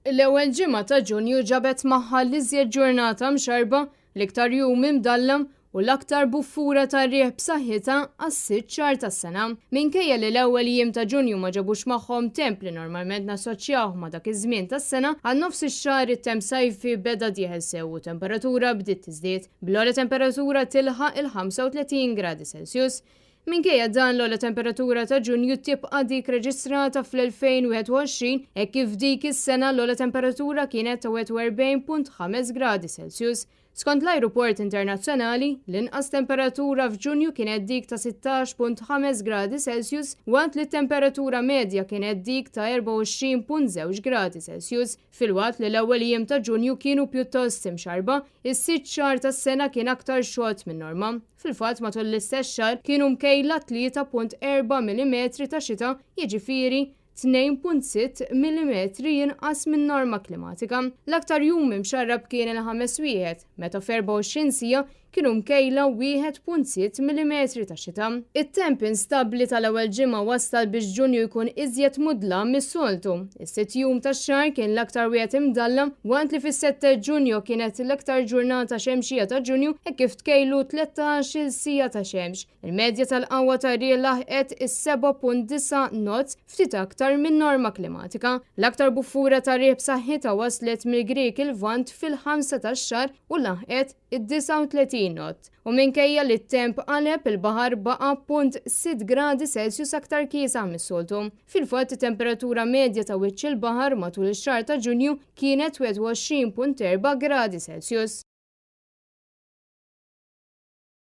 L-ewwel ġimgħa ta' Ġunju ġabet magħha l-iżjed ġurnata mxarrba, l-iktar jum imdallam u l-aktar buffura ta' riħ b'saħħitha għas-sitt xahar tas-sena. Minkejja li l-ewwel jiem ta' Ġunju ma ġabux magħhom temp li normalment nassoċjawh ma' dak iż-żmien tas-sena, għal nofs ix-xahar it-temp sajfi beda dieħel sew u temperatura bdiet tiżdied, bl-ogħla temperatura tilħaq il-35 gradi Celsius. Minkejja dan, l-ogħla temperatura ta' Ġunju tibqa' dik reġistrata fl-2021 hekk kif f'dik is-sena l-ogħla temperatura kienet ta' 41.5 gradi Celsius. Skont l-Ajruport Internazzjonali, l-inqas temperatura f'Ġunju kienet dik ta' 16.5 gradi Celsius waqt li t-temperatura medja kienet dik ta' 24.2 gradi Celsius. Filwaqt li l-ewwel jiem ta' Ġunju kienu pjuttost imxarrba, is-sitt xahar tas-sena kien aktar xott min-norma. Fil-fatt matul l-istess xahar kienu mkejla 3.4 millimetri ta' xita, jiġifieri 2.6 millimetri inqas min-norma klimatika. L-aktar jum imxarrab kien il-ħames wieħed, meta f'24 siegħa kienu mkejla 1.6 millimetri ta' xita. It-temp instabbli tal-ewwel ġimgħa wassal biex Ġunju jkun iżjed mudlam mis-soltu. Is-sitt jum tax-xahar kien l-aktar wieħed imdallam waqt li fis-7 Ġunju kienet l-aktar ġurnata xemxija ta' Ġunju hekk kif tkejlu 13-il siegħa ta' xemx. Il-medja tal-qawwa tar-riħ laħqet is-7.9 knots, ftit aktar min-norma klimatika. L-aktar buffura ta' riħ b'saħħitha waslet mill-Grieg il-Lvant fil-ħamsa tax-xahar u laħqet id-39 knot. U minkejja li t-temp qaleb, il-baħar baqa' punt sitt gradi Celsius aktar kiesaħ mis-soltu. Fil-fatt, it-temperatura medja ta' wiċċ il-baħar matul ix-xahar ta' Ġunju kienet 21.4 gradi Celsius.